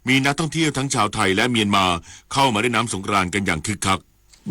มีนักท่องเที่ยวทั้งชาวไทยและเมียนมาเข้ามาเล่นน้ำสงกรานต์กันอย่างคึกคัก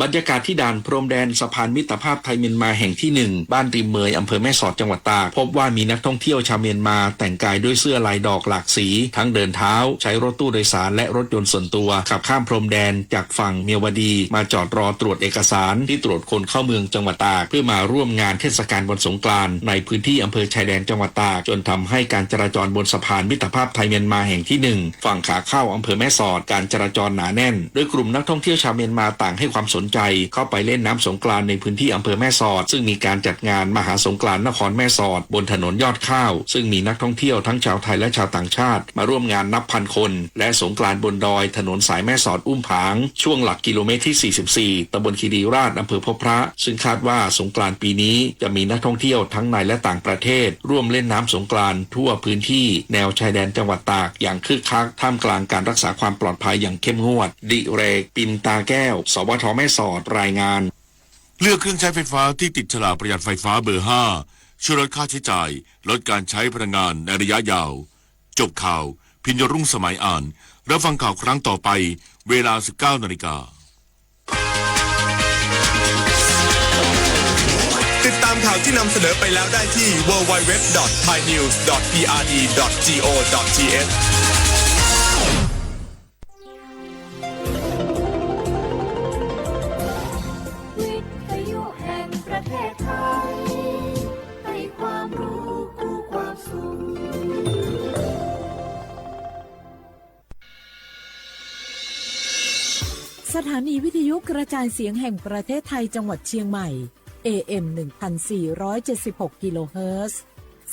บรรยากาศที่ด่านพรมแดนสะพานมิตรภาพไทยเมียนมาแห่งที่หนึ่ง บ้านริมเมย อำเภอแม่สอด จังหวัดตาก พบว่ามีนักท่องเที่ยวชาวเมียนมาแต่งกายด้วยเสื้อลายดอกหลากสี ทั้งเดินเท้า ใช้รถตู้โดยสารและรถยนต์ส่วนตัว ขับข้ามพรมแดนจากฝั่งเมียวดี มาจอดรอตรวจเอกสารที่ตรวจคนเข้าเมืองจังหวัดตาก เพื่อมาร่วมงานเทศกาลวันสงกรานต์ในพื้นที่อำเภอชายแดนจังหวัดตาก จนทำให้การจราจรบนสะพานมิตรภาพไทยเมียนมาแห่งที่หนึ่ง ฝั่งขาเข้าอำเภอแม่สอด การจราจรหนาแน่น โดยกลุ่มนักท่องเที่ยวชาวเมียนมาต่างให้ความสนใจเข้าไปเล่นน้ำสงกรานต์ในพื้นที่อำเภอแม่สอด ซึ่งมีการจัดงานมหาสงกรานต์นครแม่สอด บนถนนยอดข้าว ซึ่งมีนักท่องเที่ยวทั้งชาวไทยและชาวต่างชาติมาร่วมงานนับพันคน และสงกรานต์บนดอยถนนสายแม่สอดอุ้มผาง ช่วงหลักกิโลเมตรที่ สี่สิบสี่ ตำบลคีรีราช อำเภอพบพระ ซึ่งคาดว่าสงกรานต์ปีนี้จะมีนักท่องเที่ยวทั้งในและต่างประเทศ ร่วมเล่นน้ำสงกรานต์ทั่วพื้นที่แนวชายแดนจังหวัดตากอย่างคึกคัก ท่ามกลางการรักษาความปลอดภัยอย่างเข้มงวด ดิเรก ปินตาแก้ว สวท แม่สอด รายงาน เลือกเครื่องใช้ไฟฟ้าที่ติดฉลากประหยัดไฟฟ้าเบอร์ ห้า ช่วยลดค่าใช้จ่าย ลดการใช้พลังงานในระยะยาว จบข่าว พิญญรุ่งสมัยอ่าน รับฟังข่าวครั้งต่อไป เวลา สิบเก้านาฬิกา ติดตามข่าวที่นำเสนอไปแล้วได้ที่ ดับเบิลยู ดับเบิลยู ดับเบิลยู ดอท ไทยนิวส์ ดอท พีอาร์ดี ดอท จี โอ ดอท ที เอช วิทยุแห่งประเทศไทย ให้ความรู้คู่ความสุข สถานีวิทยุกระจายเสียงแห่งประเทศไทยจังหวัดเชียงใหม่ เอ เอ็ม หนึ่งพันสี่ร้อยเจ็ดสิบหก กิโลเฮิรตซ์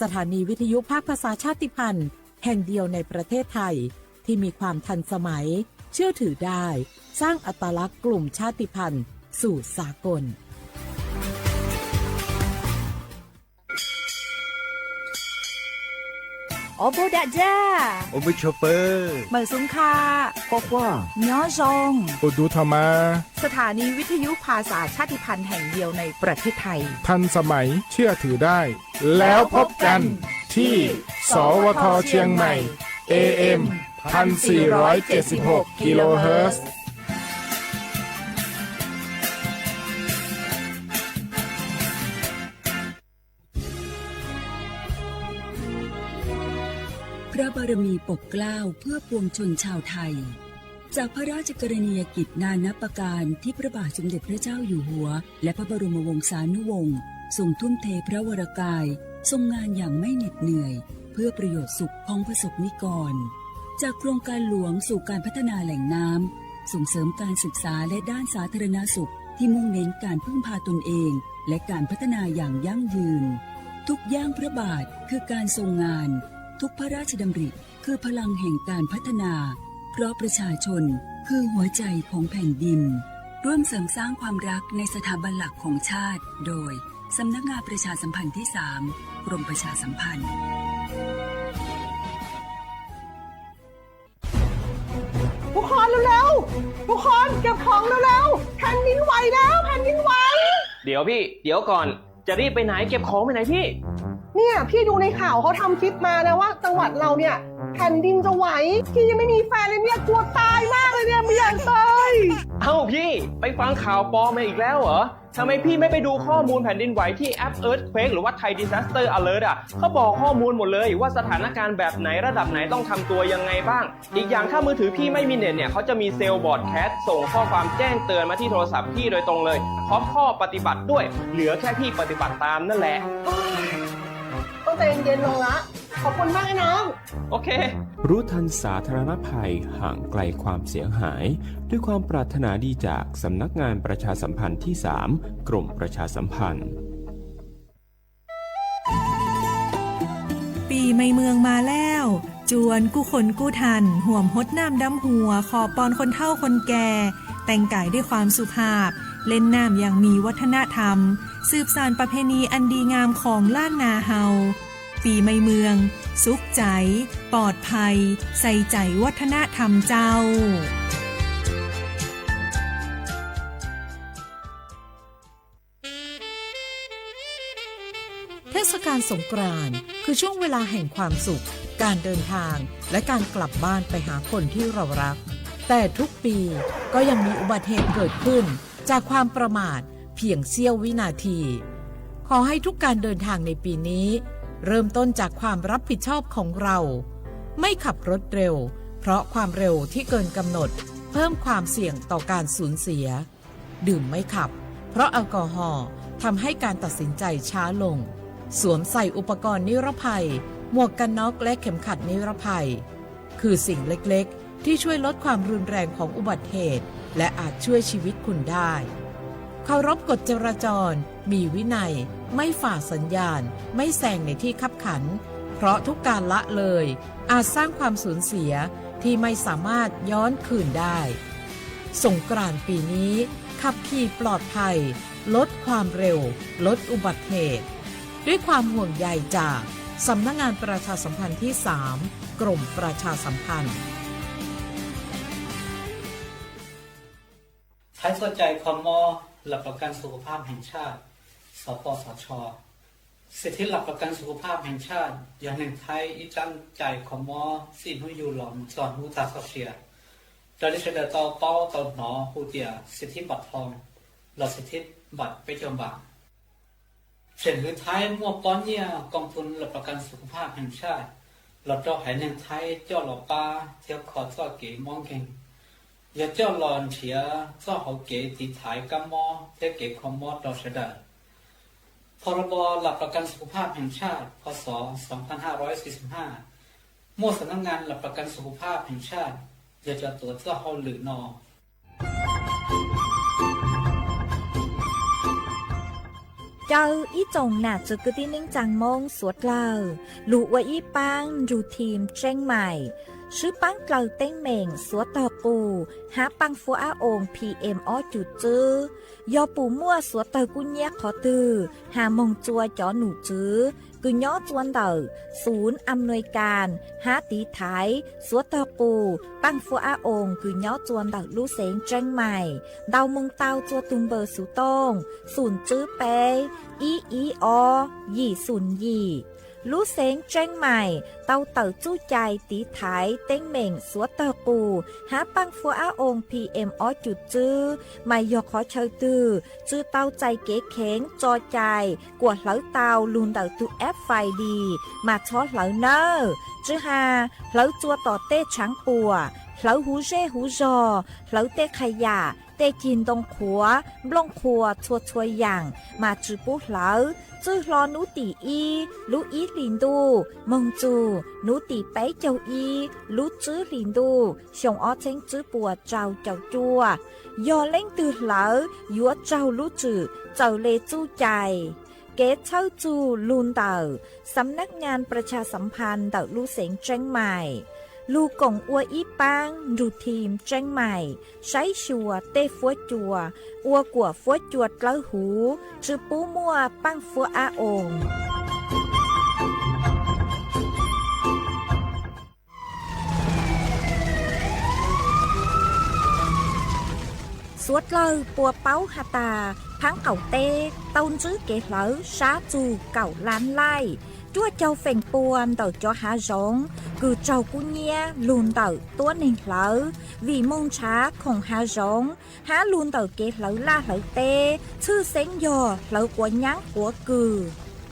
สถานีวิทยุภาคภาษาชาติพันธุ์แห่งเดียวในประเทศไทย ที่มีความทันสมัย เชื่อถือได้ สร้างอัตลักษณ์กลุ่มชาติพันธุ์สู่สากล Ua bug dam ja, ua bug chua pw, mawm xub kha, quaj quaj, nyob zoo, ua du tho ma. สถานีวิทยุภาษาชาติพันธุ์แห่งเดียวในประเทศไทย ทันสมัย เชื่อถือได้ แล้วพบกันที่ สวท เชียงใหม่ เอ เอ็ม พันสี่ร้อยเจ็ดสิบหก กิโลเฮิรตซ์ พระบารมีปกเกล้าเพื่อปวงชนชาวไทย จากพระราชกรณียกิจนานับประการที่พระบาทสมเด็จพระเจ้าอยู่หัว และพระบรมวงศานุวงศ์ทรงทุ่มเทพระวรกาย ทรงงานอย่างไม่เหน็ดเหนื่อย เพื่อประโยชน์สุขของประสบนิกร จากโครงการหลวงสู่การพัฒนาแหล่งน้ำ ส่งเสริมการศึกษาและด้านสาธารณสุข ที่มุ่งเน้นการพึ่งพาตนเอง และการพัฒนาอย่างยั่งยืน ทุกย่างพระบาทคือการทรงงาน ทุกพระราชดำริคือพลังแห่งการพัฒนา เพราะประชาชนคือหัวใจของแผ่นดิน ร่วมเสริมสร้างความรักในสถาบันหลักของชาติ โดย สำนักงานประชาสัมพันธ์ที่สาม กรมประชาสัมพันธ์ ทุกคนเร็วๆ ทุกคนเก็บของเร็วๆ แผ่นดินไหวแล้ว แผ่นดินไหว เดี๋ยวพี่ เดี๋ยวก่อน จะรีบไปไหน เก็บของไปไหนพี่ เนี่ยพี่ดูในข่าวเขาทำคลิปมานะว่าจังหวัดเราเนี่ยแผ่นดินจะไหว พี่ยังไม่มีแฟนเลยเนี่ยกลัวตายมากเลยเนี่ยไม่อยากตาย เอ้าพี่ ไปฟังข่าวปลอมมาอีกแล้วเหรอ ทำไมพี่ไม่ไปดูข้อมูลแผ่นดินไหวที่แอป Earthquake หรือว่า Thai Disaster Alert อ่ะ เขาบอกข้อมูลหมดเลยว่าสถานการณ์แบบไหนระดับไหนต้องทำตัวยังไงบ้าง อีกอย่างถ้ามือถือพี่ไม่มีเน็ตเนี่ย เขาจะมีเซลล์บรอดแคสต์ส่งข้อความแจ้งเตือนมาที่โทรศัพท์พี่โดยตรงเลย พร้อมข้อปฏิบัติด้วย เหลือแค่พี่ปฏิบัติตามนั่นแหละ ต้องใจเย็นๆ ลงละ ขอบคุณมากนะน้อง โอเค รู้ทันสาธารณภัย ห่างไกลความเสียหาย ด้วยความปรารถนาดีจากสำนักงานประชาสัมพันธ์ที่สาม กรมประชาสัมพันธ์ ปีใหม่เมืองมาแล้ว จวนกู้คนกู้ท่าน ห่วมฮดน้ำดำหัว ขอปอนคนเฒ่าคนแก่ แต่งกายด้วยความสุภาพ เล่นน้ำอย่างมีวัฒนธรรม สืบสานประเพณีอันดีงามของล้านนาเฮา ปีใหม่เมือง สุขใจ ปลอดภัย ใส่ใจวัฒนธรรมเจ้า เทศกาล สงกรานต์คือช่วงเวลาแห่งความสุข การเดินทาง และการกลับบ้านไปหาคนที่เรารัก แต่ทุกปีก็ยังมีอุบัติเหตุเกิดขึ้นจากความประมาทเพียงเสี้ยววินาที ขอให้ทุกการเดินทางในปีนี้ เริ่มต้นจากความรับผิดชอบของเรา ไม่ขับรถเร็ว เพราะความเร็วที่เกินกำหนด เพิ่มความเสี่ยงต่อการสูญเสีย ดื่มไม่ขับ เพราะแอลกอฮอล์ทำให้การตัดสินใจช้าลง สวมใส่อุปกรณ์นิรภัย หมวกกันน็อกและเข็มขัดนิรภัย คือสิ่งเล็กๆ ที่ช่วยลดความรุนแรงของอุบัติเหตุ และอาจช่วยชีวิตคุณได้ เคารพกฎจราจร มีวินัย ไม่ฝ่าสัญญาณ ไม่แซงในที่คับขัน เพราะทุกการละเลย อาจสร้างความสูญเสียที่ไม่สามารถย้อนคืนได้ สงกรานต์ปีนี้ ขับขี่ปลอดภัย ลดความเร็ว ลดอุบัติเหตุ ด้วยความห่วงใยจาก สำนักงานประชาสัมพันธ์ที่สาม กรมประชาสัมพันธ์ Thaib txoj cai kho mob หลักประกันสุขภาพแห่งชาติ สปสช. สิทธิหลักประกันสุขภาพแห่งชาติ yog neeg Thaib ib tsab cai kho mob txij hnub yug los mus txog hnub tag txoj sia, raws li sawv daws tau paub tau hnov hu tias สิทธิบัตรทอง los สิทธิบัตร peb caug npam. Tseem hwv Thaib muaj pob nyiaj กองทุนหลักประกันสุขภาพแห่งชาติ los rau haiv neeg Thaib coj los pab thiab kho txoj kev mob nkeeg, yog coj los nrhiav txoj hauv kev tiv thaiv kab mob thiab kev kho mob rau sawv daws. พรบหลักประกันสุขภาพแห่งชาติ พ.ศ. สองพันห้าร้อยสี่สิบห้า muaj สำนักงานหลักประกันสุขภาพแห่งชาติ yog cov tuav txoj hauj lwm no. Caw ib tsoom nam txwv kwv tij neej tsaa Moob suav dlawg lug ua ib paab nrug thim tseeb maim, swb paab dlawg teeb meem suav tog qus hab paaj fuab ab oos P M ob cum txwb. Yog puas muaj suav tawg kub nyiab qhov twg, has moog tsua cov num tswv kws nyob tsua ntawm ศูนย์อำนวยการ hab tiv thaiv suav tog qus paaj fuab ab oos kws nyob tsua ntawm lub xeev tseeb maim, ntau moog tau tsua tug npawb xuv tooj xum tswb peb ib ib ob yim xum yim. Lub xeev tseeb maim tau tawm txuj cai tiv thaiv teeb meem suav tawg qus hab paaj fuab ab oos P M ob cum txwb, mas yog qhov chaw twg tsw tau txais kev kheev tso cai kuas hlawv tau lug ntawm tug F I D mas txhob hlawv nawb. Tsw has hlawv tsua tom tej tshaav puam, hlawv huv zej huv zog, hlawv tej qha yam, tej cig ntoo qhuav, nplooj qhuas txhua txhua yaam mas tsw pub hlawv. Txwj hlo nub tim ib lub ib hlis ntuj moog txug nub tim peb caug ib lub tswb hlis ntuj xyoo ob txheeb tswb puas rau caum cuaj. Yog leej twg hlawv yuav raug lub tswm txawm le txuj cai. Kev txhawb txug lug ntawm สำนักงานประชาสัมพันธ์ ntawm lub xeev tseeb maim, lug koom ua ib paab nrug thim tseeb maim saib xyuas tej fuab cua, ua kuam fuab cua dlawb huv, tsw pub muaj paaj fuab ab oos. Suav dlawg puas paub has tas, phaab qaum teb tau ntsib kev hlawv sab txug kaum lab laij, cuaj caug feem pua ntawm cov hav zoov kws raug kub nyiab lug ntawm tuab neeg hlawv, vim moog nrhav khoom hav zoov hab lug ntawm kev hlawv laj hlawv teb, tshwj xeeb yog hlawv quav nyaab quav kws.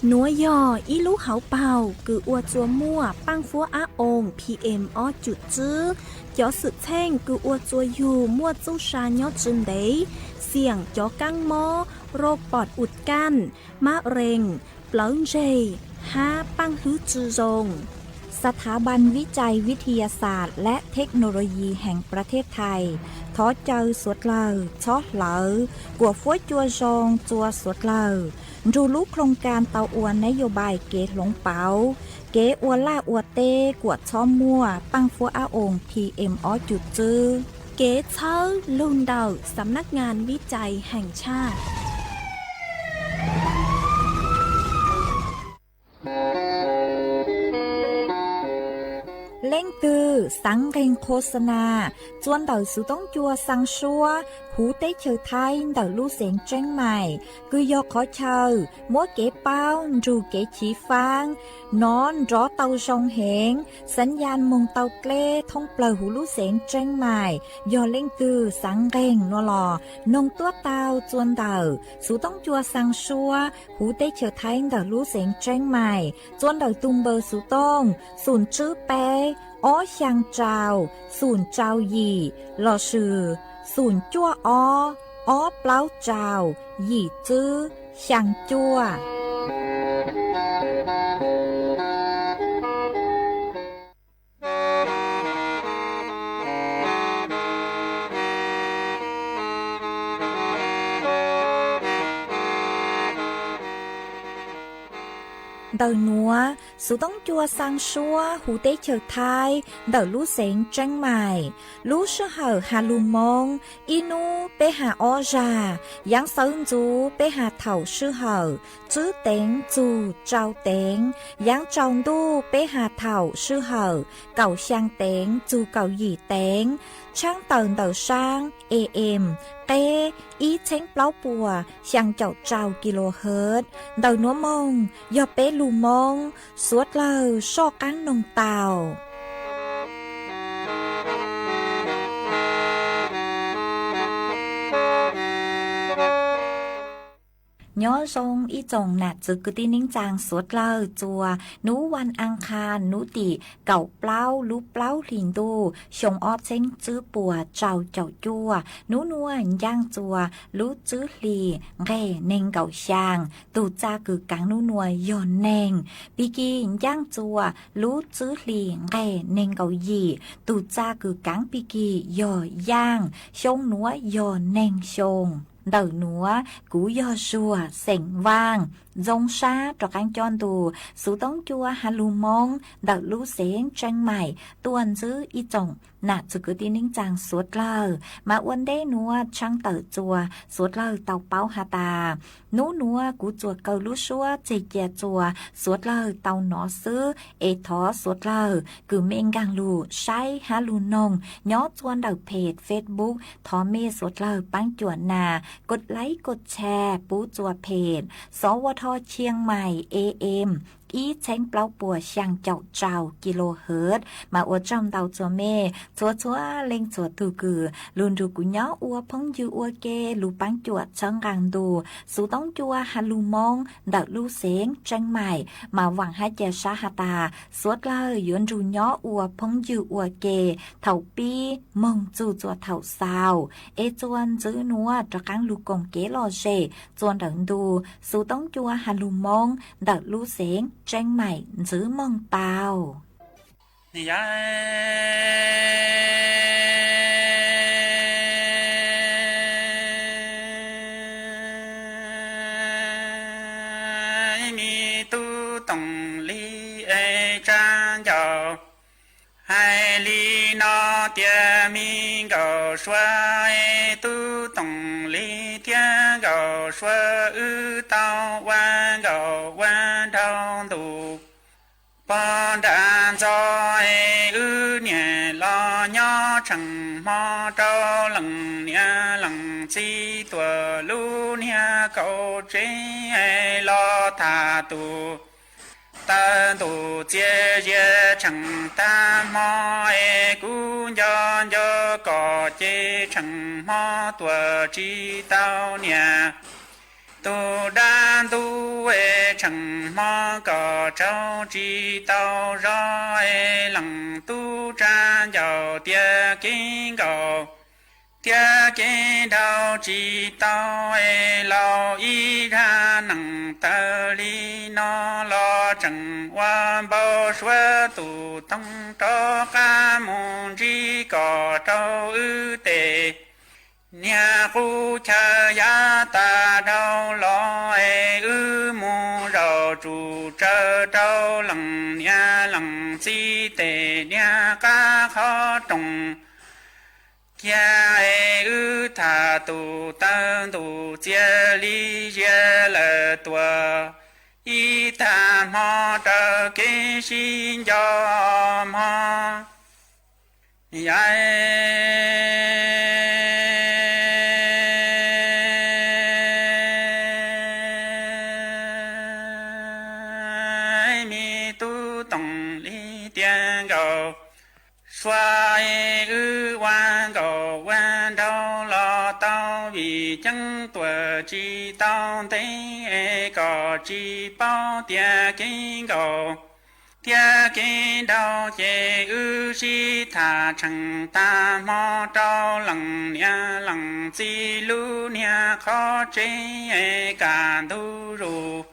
Nuav yog ib lub hauv paug kws ua tsua muaj paaj fuab ab oos P M ob cum txwb. Cov xwm txheej kws ua tsua yug muaj txuj sa nyob tsw ntev, xiam cov kaab mob, roj pom ua kaj, mab rees, plawv ntseg, hab paaj hlwb tsw zoo. สถาบันวิจัยวิทยาศาสตร์และเทคโนโลยีแห่งประเทศไทย thov caw suav dlawg txhob hlawv kuam fuab cua zoo tsua suav dlawg, nrug lub โครงการ tau ua นโยบาย kev hloov pauv kev ua laj ua teb kuam txhob muaj paaj fuab ab oos P M ob cum txwb. Kev txhawb lug ntawm สำนักงานวิจัยแห่งชาติ. Leej twg xaav nqeeg qhua xa nas txua ntawm xuv toob cua xaa suab huv teb chaws Thaib ntawm lub xeev Tseeb Maim, kws yog qhov chaw muab kev paub nrug kev chiv faab nov nrov tau zoo heev, xaav yaj moog tau dleb thoob plawg huv lub xeev Tseeb Maim. Yog leej twg xaav nqeeg nuav los noog tuab tau txua ntawm xuv toob cua xaa suab huv teb chaws Thaib ntawm lub xeev Tseeb Maim txua ntawm tug npawb xuv tooj xum tswb peb ob xyaa rau xum rau yim lossis xum cuaj ob ob plaub rau yim tswb xyaa cuaj. Ntawm nuav, xuv toob cua xaa suab huv teb chaws Thaib ntawm lub xeev Tseeb Maim. Lub sij hawm has lug Moob, ib nub peb has ob zag, yaav xawv ntxuv peb has thaum sij hawm tswb teev txug rau teev, yaav tsaus ntuj peb has thaum sij hawm kaum xyaa teev txug kaum yim teev, tshaab tawm ntawm saab AM qeb ib txheeb plaub puas xyaa caum rau kilohertz. Ntawm nuav moog yog peb lug Moob, suav dlawg soj qaab noog tau. Nyob zoo ib tsoom nam txwv kwv tij neej tsaa suav dlawg txua, nub vas as khas nub tim kaum plaub lub plaub hlis ntuj xyoo ob txheeb tswb puas rau caum cuaj, nub nuav ncaaj txua lub tswb hlis nqeg neeg nkaum xyaa. Tug txaj kws kaav nub nuav yog neeg, pig kig ncaaj txua lub tswb hlis nqeg neeg nkaum yim. Tug txaj kws kaav pig kig yog yaaj, xyoo nuav yog neeg xyoo. Ntawm nuav kuv yog Zuag xeem Vaaj, ntxoo sab rov qaab coj ntu xuv toob cua has lug Moob ntawm lub xeev Tseeb Maim tuaj ntsib ib tsoom nam txwv kwv tij neej tsaa suav dlawg. Mas ua ntej nuav tshaab tawm txua suav dlawg tau paub has tas, nub nuav kuv txuas kaw lub suab txeg cia txua suav dlawg tau nov xwb, es thov suav dlawg kws mej nkaag lug saib hab lug noog nyob txua ntawm phem Facebook, thov mej suav dlawg paab cuam nas kos laib kos tshas pub txua phem Xov Ua Tho Chiang Mai AM ib txheeb plaub puas xyaa caum rau kilohertz. Mas ua tsaug ntau txhua mej txhua txhua leej txhua tug kws lug nrug kuv nyob ua phooj ywg ua ke lug paab cuam txhawb nqaa ntu xuv toob cua has lug Moob ntawm lub xeev Tseeb Maim. Mas vaam hab ca sab has tas suav dlawg yuav nrug nyob ua phooj ywg ua ke thaum pib moog txug txua thaum xaus, es txua ntxiv nuav rov qaab lug koom kev lom zem txua ntawm ntu xuv toob cua has lug Moob ntawm lub xeev Tseeb Maim ntxiv moog tau. Mi tub Toom Lis es tsa ncaus hais li no tias, mi Nkaus Suav es tub Toom Lis thiab Nkaus Suav wb tau ua nkaus ua nraug ntuj pog nram ntxo es wb niam los nyob tsheej hmo rau leej niam leej txiv tuaj lub niag kaum tsev los tham tus taw ntuj txias zias tsheej tag hmo es kuv nco nco koj ces tsheej hmo tuaj tsis tau niam. Tus dab ntub es tsheej hmo koj tsaug tsis tau zog es leej tub tsa ncaus tias kev nkaus thiab kev dhau tsis tau es laus ib zag neej tawm li no los tseem ua npau suav tus toog rov qab mus ntsib koj rau wb tej niag qub chaw yav tag dhau los es wb mus zaum tsum tsawv rau leej niam leej txiv tej niag qab qhov rooj kiag es wb tham tus taw ntuj txias li zias lawm tuaj ib tag hmo raws kev sib nco hmo. Yog me tub Toom Lis tias Nkauj Suav, wb ua nkauj ua nraug los tau vim ceeb tuam tsis tau ntev, es kom tsis paub tias kev nkauj thiab kev nraug ces wb sib tham tsheej tag hmo rau leej niam leej txiv lub niag qhov tsev, es kaj ntug zuj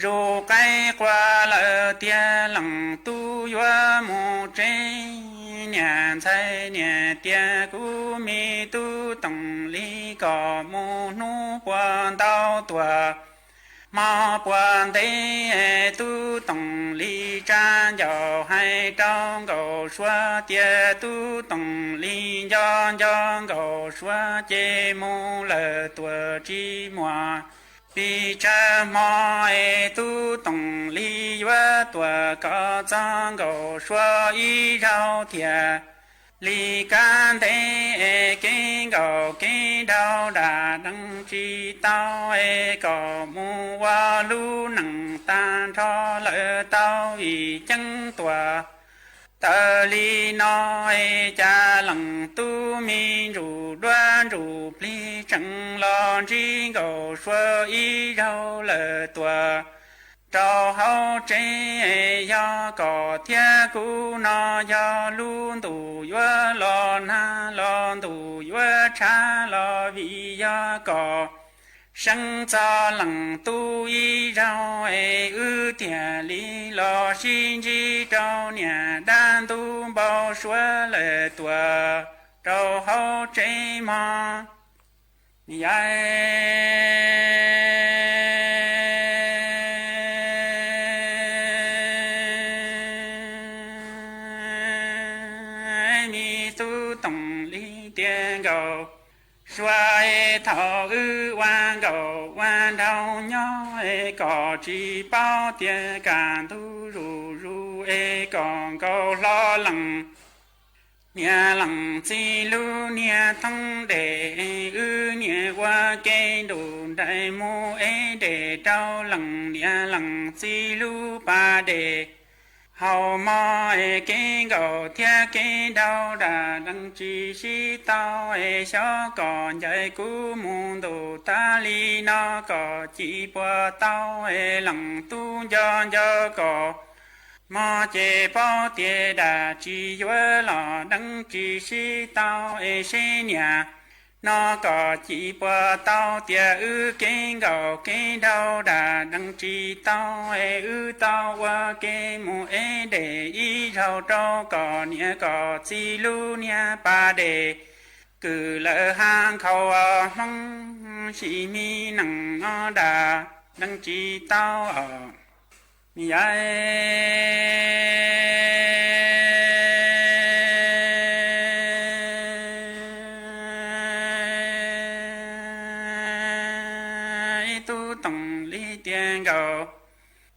zus qaib qua lawm tiag, leej tub yuav mus tsev. Niam ntxhais niam tias kuv me tub Toom Lis, kom mus hnub puas ntau tuaj hmo puas ntev. Tub Toom Lis tsa ncauj hais rau Nkauj Suav tias tub Toom Lis nco nco Nkauj Suav ces mus lawm tuaj tsis muaj pes tsawg hmo, es tub Toom Lis yuav tuaj kov txog Nkauj Suav ib zaug thiaj li kaj ntug, es kev nkauj kev nraug dam dees tsis tau, es kom mus ua lub neej tag nrho lawm tau vim ceeb tuam. Tawm li no, es cas leej tub me ntsuj duab ntsuj plig tseem los ntsib Nkauj Suav ib zaug lawm tuaj rau hauv tsev. Yog kom thiab kuv no yog lub ntuj yuav los nag los ntuj yuav tshav los, vim yog kom seev txog leej tub ib zaug, es wb thiaj li los sib ntsib rau niam dab ntub npau suav lawm tuaj rau hauv tsev mog. Yog me tub Toom Lis tias Nkauj Suav, thaum wb ua nkauj ua nraug nyob, es koj tsis paub tias kaj ntug zuj zus, es kom nkauj hlob leej niam leej txiv lub niag thoob dej, wb niam ua ke nruj nraim mus ev dej rau leej niam leej txiv lub pas dej haus mog. Es kev nkauj thiab kev nraug dam dees tsis sib tau, es xyov kom ncaim kuv mus ntuj tag li no kom cim puas tau. Es leej tub nco nco kom mog ces paub tias dam tsis yuav los dees tsis sib tau, es seb niam no kom cim puas tau tias wb kev nkauj kev nraug dam dees tsis tau, es wb tau ua ke mus ev dej ib zaug rau kom niam kom txiv lub niag pas dej kwm lawm ha nkhaus hloov, sim me neej no dam dees tsis tau os. Yog tub Toom Lis tias Nkauj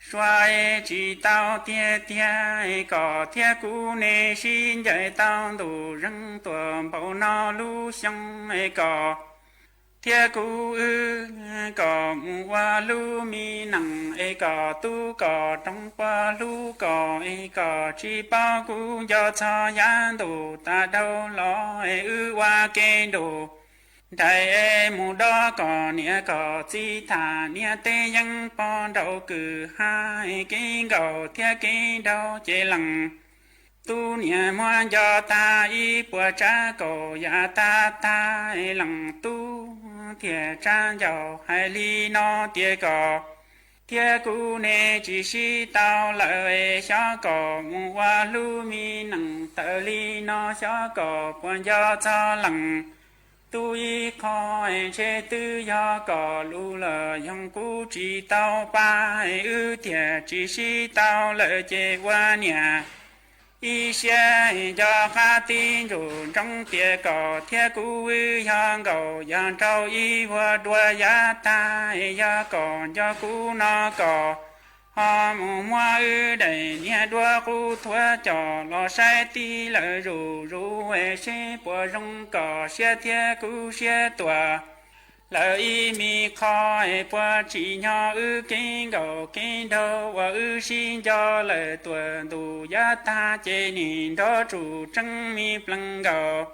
Suav, tsis tau tiag tiag, kom thiab kuv ne sib ncaim tau ntuj zeeg tuaj npaum no lub xyoo, kom thiab kuv wb kom mus ua lub me neej, es kom tub kom roog puas hlub kom, es kom tsis paub kuv nco txog yav ntuj tas dhau los, es wb ua ke nruj nraim es mus dob kom niam kom txiv tham niam tej yeeb pog nraug kwm ha, es kev nkauj thiab kev nraug ces leej tub niam muab nco tag ib puas tsav kaum yam tag tag, es leej tub thiaj tsa ncauj hais li no tias kom thiab kuv ne tsis sib tau lawm, es xyov kom mus ua lub me neej tawm li no, xyov kom puas nco txog leej tub ib qho, es ntshe twb yog kom lus los yoog kuv tsis tau pab, es wb thiaj tsis sib tau lawm ces ua niam ib siab nco qab tib ntsuj ntsoov tias kom thiab kuv wb yog nkauj yog nraug ib vuag dua yav tag, es yog kom nco kuv no kom Mus muab wb daim niag duab qub thuav coj los saib tib lawm zuj zus es seb puas zoo koj siab thiab kuv siab tuaj lawm ib me qho es puas tsim nyog wb kev nkauj kev nraug uas wb sib nco lawm tuaj ntuj yav tag ces nim nrov tsuj tseeb me plees nkaus.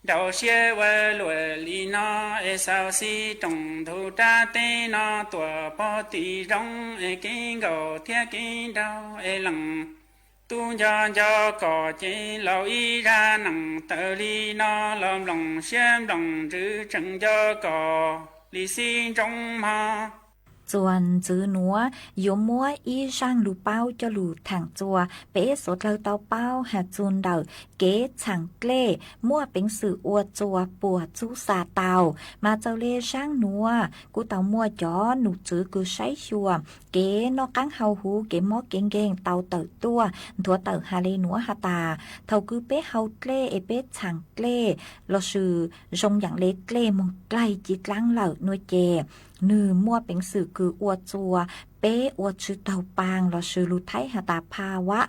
Nraus siab ua luaj li no es xaus xib rooj ntug rab teb no tuaj pog tim zoo es kev nkauj thiab kev nraug es leej tub nco nco koj ces laus ib zaj neej tawm li no los nplooj siab nplooj ntsws tseem nco koj li xib ntsoov mog. Txuas ntxiv nuav yuav muab ib zaaj lug paub coj lug thaam txuas peb suav dlawg tau paub has txug ntawm kev txhaam dlej muaj peev xwm ua txuas puas txub xa tau. Mas txawm le zaab nuav kuj tau muaj cov num tswv kws saib xyuas kev noj qaab hau huv, kev mob kev nkeeg tau tawm tuaj nthuav tawm has le nuav has tas, thaus kws peb hau dlej es peb txhaam dlej lossis zoo yaam le dlej moog dlaig ci dlaab lawm nuav ces nwg muaj peev xwm kws ua txuas peb ua tsw taug paas lossis lug Thaib has tas ภาวะ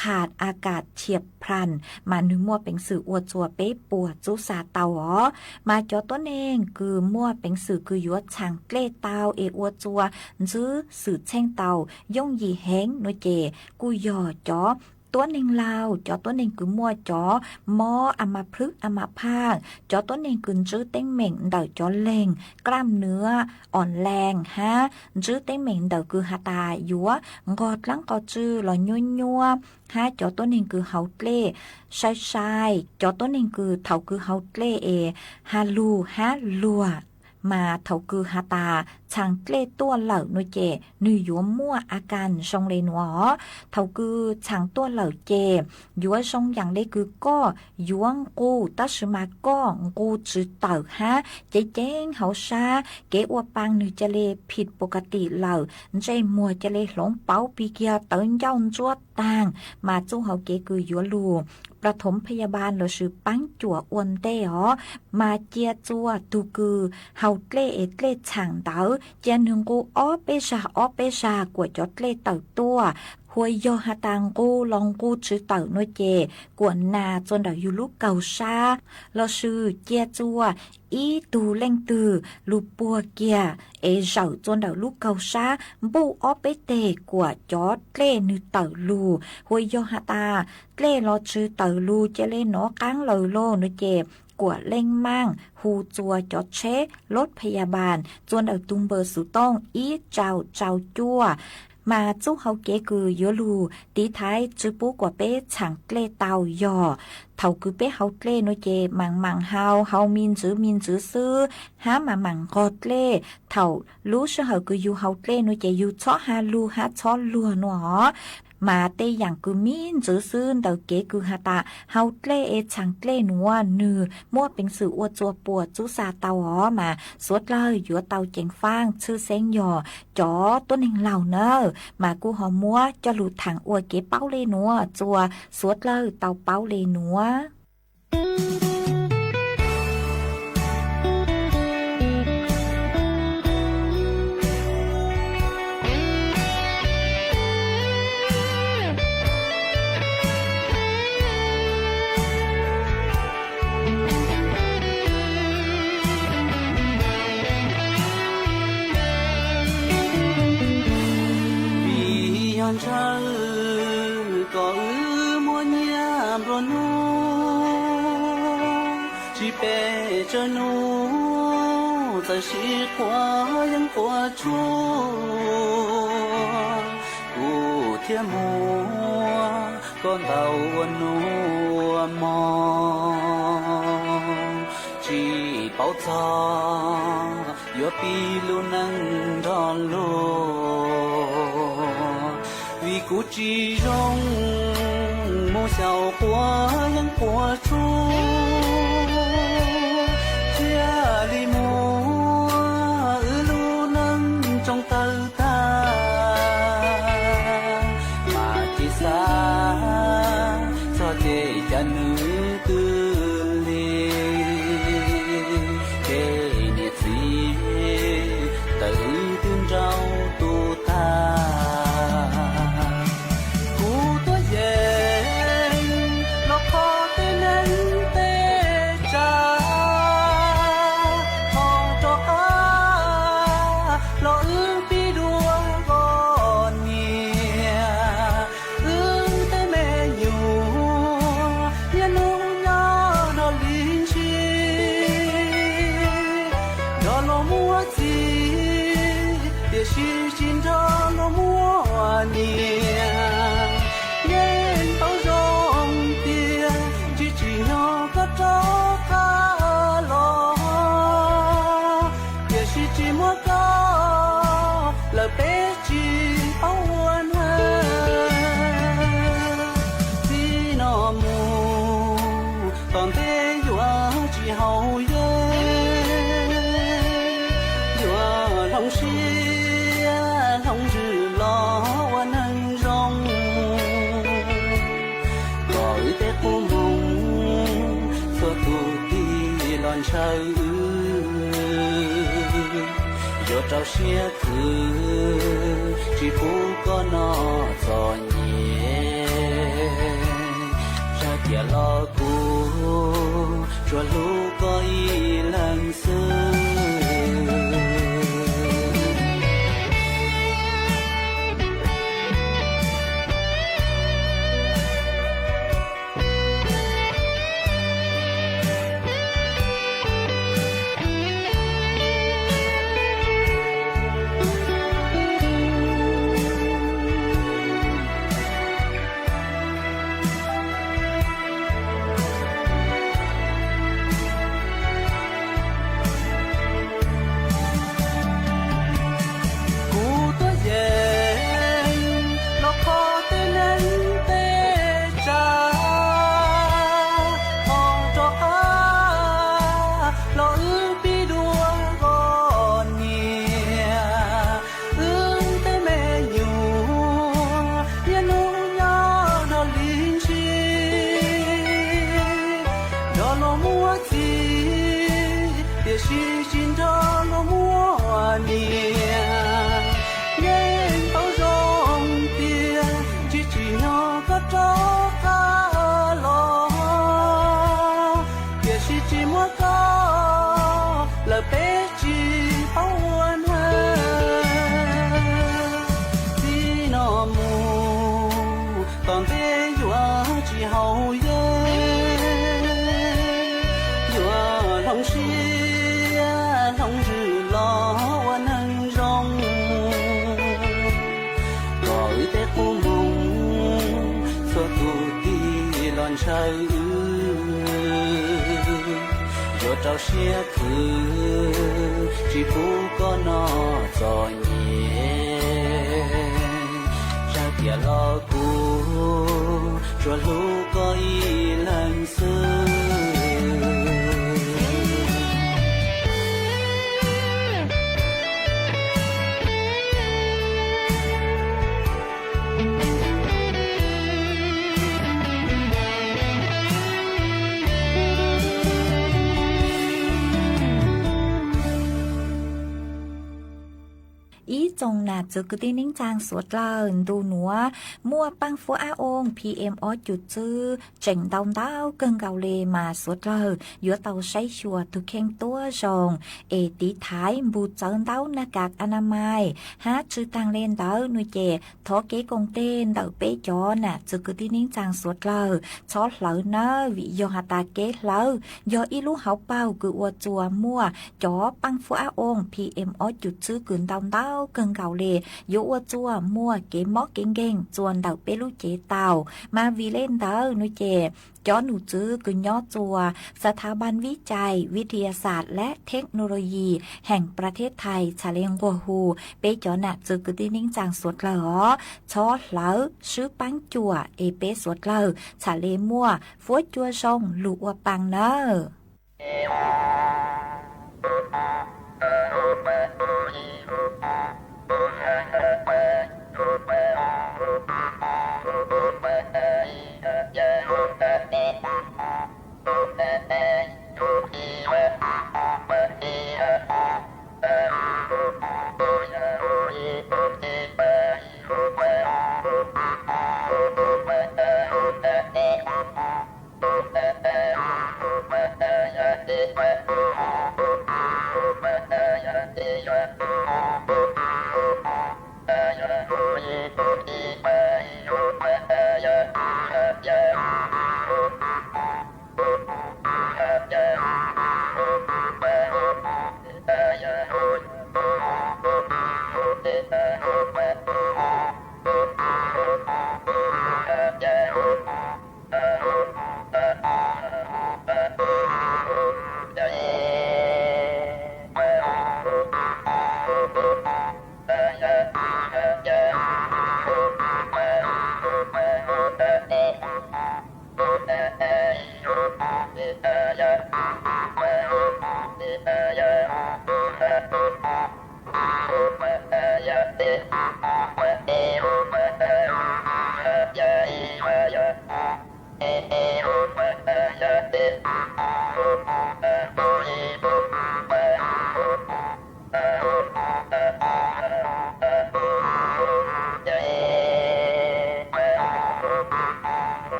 ขาดอากาศเฉียบพลัน, mas nwg muaj peev xwm ua txuas peb puas txub xa tau os. Mas cov tuab neeg kws muaj peev xwm kws yuav txhaam dlej tau es ua txuas ntswb xwm txheej tau yooj yim heev nuav ces kuj yog cov tuab neeg laug, cov tuab neeg kws muaj cov mob a ma plhwb a ma phaaj, cov tuab neeg kws ntswb teeb meem ntawm cov leeg กล้ามเนื้ออ่อนแรง hab ntswb teeb meem ntawm kws has tas yuav nqog dlaab qos tsw los nyuab nyuab, hab cov tuab neeg kws hau dlej sai sai, cov tuab neeg kws thaus kws hau dlej es has lug hab luag, mas thaus kws has tas txhaam dlej tuaj lawm nuav ces nwg yuav muaj a kas zoo le nuav os. Thaus kws txhaam tuaj lawm ces yuav zoo yaam le kws koj yuav nqus tab sis mas koj nqus tsi tawm hab ceev ceev hauv sab, kev ua paa nwg ca le ผิดปกติ lawm, ntsej muag ca le hloov pauv pig kiag, tawv ncauj ntsuab taag, mas txuj hau kev kws yuav lug ปฐมพยาบาล lossis paab cuam ua ntej os. Mas cia txuas tug kws hau dlej es dlej txhaam ntawd cia nwg nqus ob peb zag ob peb zag kuas cov dlej tawm tuaj. Huas yog has tas nqus los nqus tsi tawm nuav ces kuas nas txuas ntawm yug lub kaug sab, lossis cia txuas ib tug leej twg lug puag kiag es zawm txuas ntawm lub kaug sab npuj ob peb teg kuas cov dlej nwg tawm lug. Huas yog has tas dlej los tsi tawm lug ca le nov qaab lawm lauj nuav ces kuas leej maaj hu txuas cov tsheb รถพยาบาล txuas ntawm tug npawb xuv tooj ib rau rau cuaj. Mas txuj hau kev kws yuav lug tiv thaiv tsi pub kuas peb txhaam dlej tau yog thaus kws peb hau dlej nuav ces maam maam hau, hau me ntxwv me ntxwv xwb, hab maam maam nqog dlej. Thaus lub sij hawm kws yug hau dlej nuav ces yug txhob has lug hab txhob luag nuav os. Mas tej yaam kws me ntxwv xwb ntawm kev kws has tas hau dlej es txhaam dlej nuav nwg muaj peev xwm ua txuas puas txub xa tau os. Mas suav dlawg yuav tau ceev faaj tshwj xeeb yog cov tuab neeg laug nawb, mas kuj ho muab coj lug thaam ua kev paub le nuav txuas suav dlawg tau paub le nuav. Vim yog ntshaw kom wb muaj nyiaj nplua nuj, tsis pes tsawg hnub txawm sib quaj yeeb quaj tshuaj, kuv thiaj muab koj ntaus ua nuj ua mog, tsis paub txog yuav pib lub neej nrog luag, vim kuv tsis zoo mus xyaum quaj yeeb quaj tshuaj, thiaj li muab wb lub neej tsoo tawg tag. Mas tsis xav txog ces cas nws twb lig, ces niam txiv ntawm wb twb nrauj tu tag. Tiam sis tsis nrog luag muaj niam, yeej paub zoo tias tsis tsim nyog koj rov qab los, tiam sis tsis muaj koj lawm peb tsis paub ua neeg. Txij no mus tom ntej yuav tsis haus yeeb, yuav hloov siab hloov ntsws los ua neeg zoo, kom wb tej qub moo txhua tus tig los ntshaw wb. Yuav rau siab khwv tsis pub koj noj txom nyem, zaj tiam los kuv tsuas hlub koj ib leeg xwb. Kuv tuaj yeem los kho tej neeg tej tsav, ho rov qab los wb pib dua kom niam. Wb tej me nyuam niaj hnub nyob nrog li ntsis, nrog luag muaj txiv, tiam sis tsis nrog luag muaj niam. Yeej paub zoo tias tsis tsim nyog koj rov qab los, tiam sis tsis muaj koj lawm peb tsis paub ua neeg. Txij no mus tom ntej yuav tsis haus yeeb, yuav hloov siab hloov ntsws los ua neeg zoo, kom wb tej qub moo txhua tus tig los ntshaw wb. Yuav rau siab khwv tsis pub koj noj txom nyem, zaj tiam los kuv tsuas hlub koj ib leeg xwb. Ib tsoom nam txwv kwv tij neej tsaa suav dlawg, ntu nuav muaj paab fuab ab oo P M ob cum tswb tseem ntau ntau kawg nkaus le mas suav dlawg yuav tau saib xyuas tug kheej tuab zoo es tiv thaiv npug txawv ntaub naj kas a na mais hab tsw taag le ntawd nua ces thov kev koom tes ntawm peb cov nam txwv kwv tij neej tsaa suav dlawg txhob hlawv nawb, vim yog has tas kev hlawv yog ib lub hauv paug kws ua txuas muaj cov paab fuab ab oo P M ob cum tswb kws ntau ntau kawg nkaus le, yuav ua txuas muaj kev mob kev nkeeg txuas ntawm peb lub cev tau. Mas vim le ntawd nua ces cov num txwv kws nyob txuas Sas Thas Npas Vib Cais, Vib Thia Xas lab Thej Nau Loo Yis heem Plas Thej Thais txhaj le nquag hu peb cov nam txwv kwv tij neej tsaa suav dlawg os, txhob hlawv, swb paab cuam es peb suav dlawg txhaj le muaj fuab cua zoo lug ua paa nawb.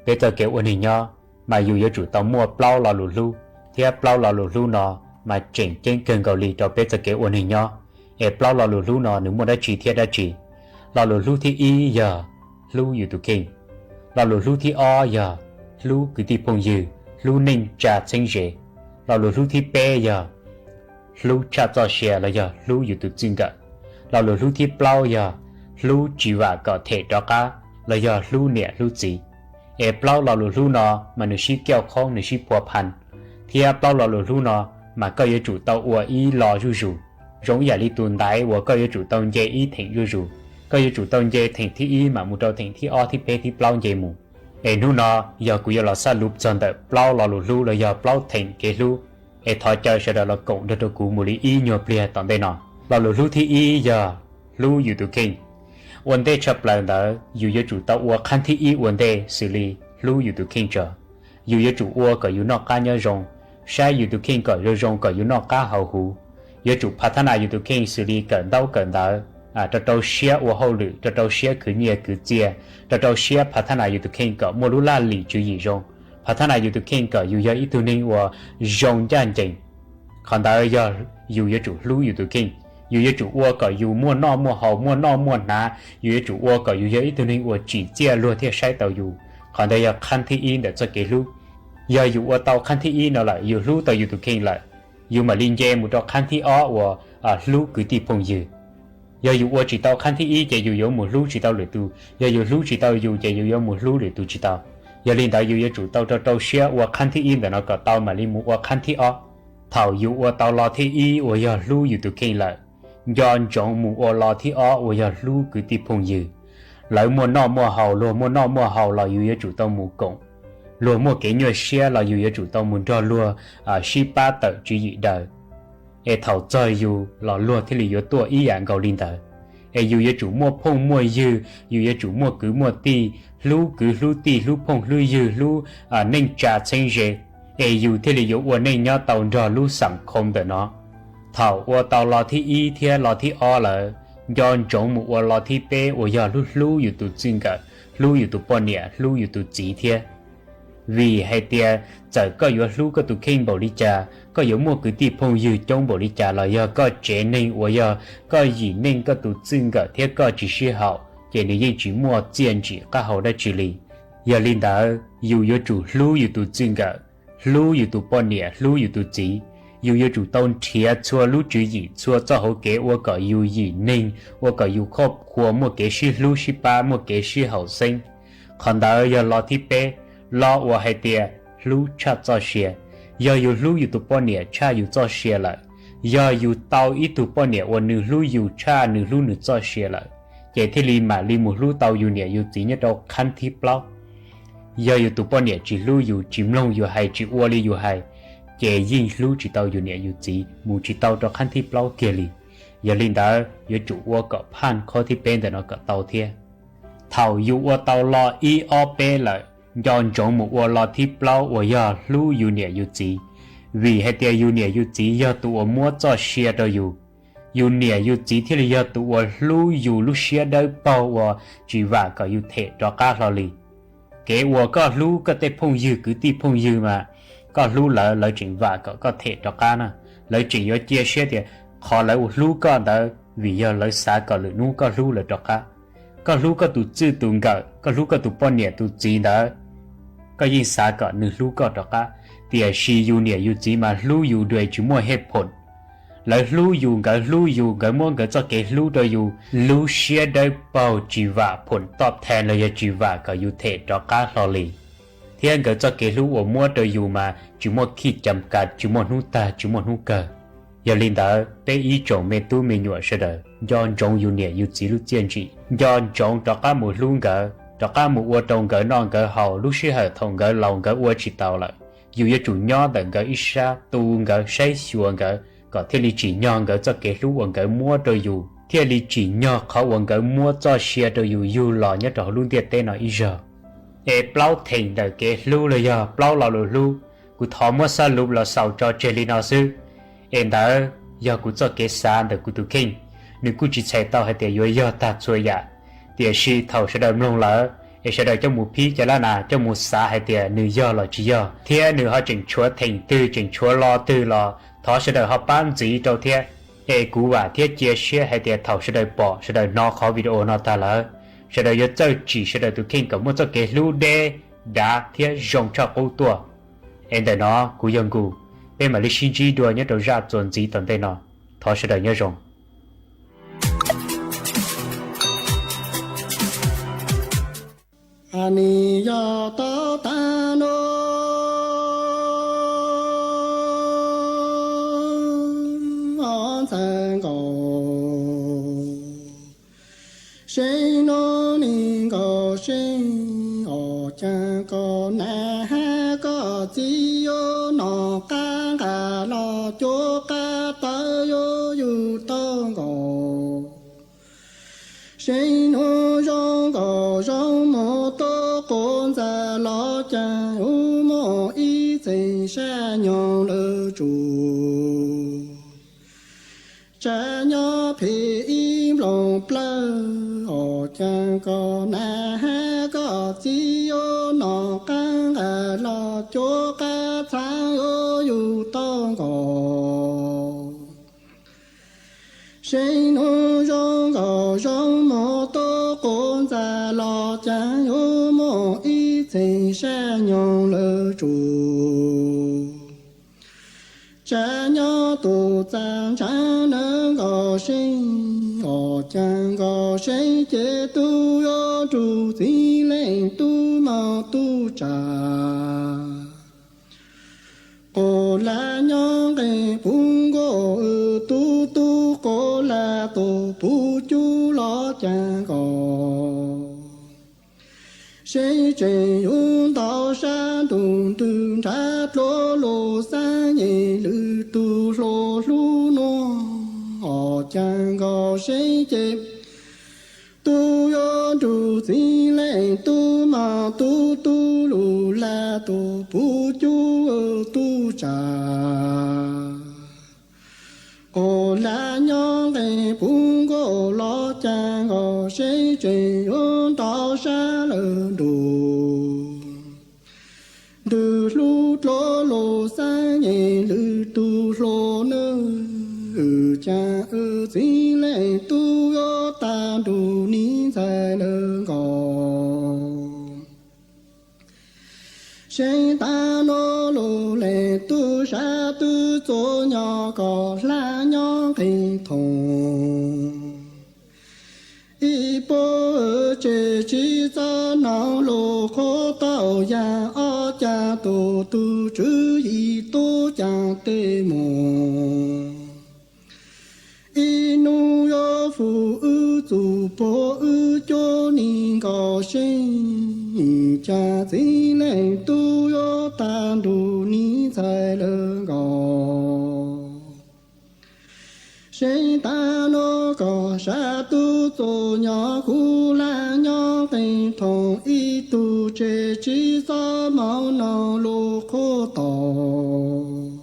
Peb txoj kev ua neeg nyob mas yus yuav tsum tau muaj plaub lo lus hlub, thiab plaub lo lus hlub no mas tseem ceeb kawg nkaus li rau peb txoj kev ua neeg nyob. Es plaub lo lus hlub no nws muaj dab tsi thiab dab tsi? Lo lus hlub thib ib yog hlub yus tus kheej. Lo lus hlub thib ob yog hlub kwv tij phooj ywg, hlub neej tsa txheeb ze. Lo lus hlub thib peb yog hlub tshaj txoj sia los yog hlub yus tus txij nkawm. Lo lus hlub thib plaub yog hlub tsis vam kom them rov qab los yog hlub niam hlub txiv. Es plaub lo lus hlub no mas nws sib kauj khoob, nws sib phua phan, thiab plaub lo lus hlub no mas koj yuav tsum tau ua ib lo zuj zus, zoo ib yam li tus ntaiv uas koj yuav tsum tau nce ib theem zuj zus. Koj yuav tsum tau nce theem thib ib mam mus rau theem thib ob, thib peb, thib plaub nce mus. Es hnub no yog kuv yuav los xab lub txog ntawm plaub lo lus hlub los yog plaub theem kev hlub. Es thov caw sawv daws los koom nrog rau kuv mus li ib nyuag pliag tom ntej no. Lo lus hlub thib ib yog hlub yus tus kheej. Ua ntej tshaj plaws ntawd yus yuav tsum tau ua qhab thib ib ua ntej xws li hlub yus tus kheej tso. Yus yuav tsum ua kom yus noj qab nyob zoo, saib yus tus kheej kom zoo zoo kom yus noj qab haus huv. Yuav tsum phav thab nas yus tus kheej xws li kawm ntaub kawm ntawv, rau rau siab ua hauj lwm, rau rau siab khwv nyiaj khwv txiaj, rau rau siab phav thab nas yus tus kheej kom muaj lub laj lim tswv yim zoo, phav thab nas yus tus kheej kom yus yog ib tug neeg uas zoo ncaj ncees. Qhov ntawd yog yus yuav tsum hlub yus tus kheej. Yus yuav tsum ua kom yus muaj noj muaj haus, muaj noj muaj hnav, yus yuav tsum ua kom yus yog ib tug neeg uas tsim txiaj luag thiaj saib tau yus. Qhov ntawd yog qhab thib ib ntawm txoj kev hlub. Yog yus ua tau qhab thib ib no lawm, yus hlub tau yus tus kheej lawm, yus mam li nce mus rau qhab thib ob uas hlub kwv tij phooj ywg. Yog yus ua tsis tau qhab thib ib ces yus yuav mus hlub tsis tau lwm tus, yog yus hlub tsis tau yus ces yus yuav mus hlub lwm tus tsis tau. Yog li ntawd yus yuav tsum tau rau rau siab ua qhab thib ib ntawm no kom tau mam li mus ua qhab thib ob. Thaum yus ua tau lo thib ib uas yog hlub yus tus kheej lawm, nco ntsoov mus ua lo thib ob uas yog hlub kwv tij phooj ywg. Lawv muaj noj muaj haus, luag muaj noj muaj haus los yus yuav tsum tau mus koom. Luag muaj kev nyuaj siab los yus yuav tsum tau mus nrog luag sib pab tawm tswv yim daws. Es thaum txog yus los luag thiaj li yuav tuaj ib yam nkaus li ntawd. Es yus yuav tsum muaj phooj muaj ywg, yus yuav tsum muaj kwv muaj tij, hlub kwv hlub tij, hlub phooj hlub ywg, hlub neej tsa txheeb ze, es yus thiaj li yuav ua neej nyob tau nrog lub xam khoo ntawm no. Thaum ua tau lo thib ib thiab lo thib ob lawm, nco ntsoov mus ua lo thib peb uas yog hlub hlub yus tus txij nkawm, hlub yus tus poj niam, hlub yus tus txiv thiab. Vim hais tias txawm koj yuav hlub koj tus kheej npaum li cas, koj yuav muaj kwv tij phooj ywg coob npaum li cas los yog koj tsev neeg uas yog koj yim neej koj tus txij nkawm thiab koj tsis sib haum, ces nws yeej tsis muaj txiaj ntsim qab hau dab tsi li. Yog li ntawd, yus yuav tsum hlub yus tus txij nkawm, hlub yus tus poj niam, hlub yus tus txiv. Yus yuav tsum tau nrhiav txhua lub tswv yim, txhua txoj hauv kev ua kom yus yim neeg, ua kom yus khoj khua muaj kev sib hlub sib pab, muaj kev sib haum xeeb. Qhov ntawd yog lo thib peb, lo uas hais tias hlub tshaj txoj sia. Yog yus hlub yus tus poj niam tshaj yus txoj sia lawm, yog yus tau ib tug poj niam uas nws hlub yus tshaj nws hlub nws txoj sia lawm, ces thiaj li mam li mus hlub tau yus niam yus txiv nyob rau qhab thib plaub. Yog yus tus poj niam tsis hlub yus, tsis mloog yus hais, tsis ua li yus hais, ces yeej hlub tsis tau yus niam yus txiv mus tsis tau rau qhab thib plaub kiag li. Yog li ntawd yuav tsum ua kom phaj qhov thib peb ntawm no kom tau thiab. Thaum yus ua tau lo ib ob peb lawm, nco ntsoov mus ua lo thib plaub uas yog hlub yus niam yus txiv, vim hais tias yus niam yus txiv yog tus uas muab txoj sia rau yus. Yus niam yus txiv thiaj li yog tus uas hlub yus lub siab dawb paug uas tsis vam kom yus them rov qab hlo li. Kev uas koj hlub koj tej phooj ywg kwv tij phooj ywg mas, koj hlub lawv, lawv tseem vam kom koj them rov qab na. Lawv tseem yuav cia siab tias qhov lawv ua hlub koj ntawd vim yog lawv xav kom lwm hnub koj hlub lawv rov qab. Koj hlub koj tus txij tus nkawm, koj hlub koj tus poj niam tus txiv ntawd, koj yeej xav kom nws hlub koj rov qab. Tiam sis yus niam yus txiv mas hlub yus dua tsis muaj hej phoom. Lawv hlub yus, nkawd hlub yus, nkawd muab nkawd txoj kev hlub rau yus, lub siab dawb paug tsis vam phoom toj thee los yog tsis vam kom yus them rov qab hlo li. Thiab nkawd txoj kev hlub uas muab rau yus mas tsis muaj khij cam kas, tsis muaj hnub tag, tsis muaj hnub kawg. Yog li ntawd, peb ib tsoom me tub me nyuam sawv daws, nco ntsoov yus niam yus txiv lub txiaj ntsim, nco ntsoov rov qab mus hlub nkawd, rov qab mus ua rau nkawd noj nkawd haus. Lub sij hawm thaum nkawd laus nkawd ua tsis taus lawm, yus yuav tsum nyob ntawm nkawd ib sab, tu nkawd, saib xyuas nkawd, kom thiaj li tsim nyog nkawd txoj kev hlub uas nkawd muab rau yus, thiaj li tsim nyog qhov uas nkawd muab txoj sia rau yus yug los nyob rau hauv lub ntiaj teb no ib zaug. Es plaub theem ntawm kev hlub los yog plaub lo lus hlub, kuv thov muab xab lus los xaus tso tseg li no xwb. Es ntawd yog kuv txoj kev xav ntawm kuv tus kheej, nws kuj tsis txhais tau hais tias yuav yog tag txhua yam. Tiam sis thaum sawv daws mloog lawm, es sawv daws coj mus phib cov lab nas, coj mus xav hais tias nws yog los tsis yog, thiab nws ho tseem tshuav theem twg, tseem tshuav lo twg los thov sawv daws ho pab ntxiv rau thiab. Es kuv vam thiab cia siab hais tias thaum sawv daws pom, sawv daws hnov qhov video no tag lawm, sawv daws yuav txawj tsim sawv daws tus kheej kom muaj txoj kev hlub deb, dav thiab zoo tshaj qub tuaj. Es ntawm no kuv yog Nkus, peb mam li sib ntsib dua nyob rau zaj txuas ntxiv tom ntej no. Thov sawv daws nyob zoo. Nim yog tau tag no, ntxhais Nkaus, seb hnub ni Nkaus seb, os cas koj nam hab koj txiv yuav nom qab nqa los cuab qab tawv yuav yug tau Nkaus. Seb hnub zoo Nkaus zoo mus tuaj quav ntxas los cas yuav muaj ib txheej sab nyoog lawm tsuas. Tsam nyob phem ib nplooj plawv, os cas koj nam hab koj txiv yuav nom qab nqa los cuab qab txhab yuav yug tau Nkaus. Seb hnub zoo Nkaus zoo mus tuaj quav ntxas los cas yuav muaj ib txheej sab nyoog lawm tsuas. Tsam nyob tus txaj ntsab nawb Nkaus seb, os cas Nkaus seb ces tub yuav rug txiv leej tub mog tub tsam. Quas laj nyob nqes puv nkuaj, tub tub quas laj tus puv cub los cas Nkaus. Seb tseem yuav ntau sab ntuj ntws nrhav dluav lug xab nyem lwm tus hluas hlub nuav, os cas Nkaus seb ces tub yuav nrug txiv leej tub mog tub tub lug laj tus puv cub tub tsam. Quas laj nyob nqes puv nkuaj los cas Nkaus seb tseem yuav ntau sab lawm ntuj ntws hlub dluav lug xab nyem lwm tus hluas nawb, cas wb txiv leej tub yuav tag nrug niv ntxhais lawm Nkaus. Seb tag nuav lug leej tub sab twb txuas nyob kom hlaj nyob nqis thoom. Ib puab tseg tsi txawj noog lug qhuav tau yaam ob cag tug tug tswv yim tub caag tej moog. Ib nub yuav fug wb txug puag wb cuab nig Nkaus seb, cas txiv leej tub yuav tag nrug niv ntxhais lawm Nkaus. Seb tag Rab tub txuas nyob kub laj nyob qee thoom ib tug tsev tsib xob mov no lub qhuav tos.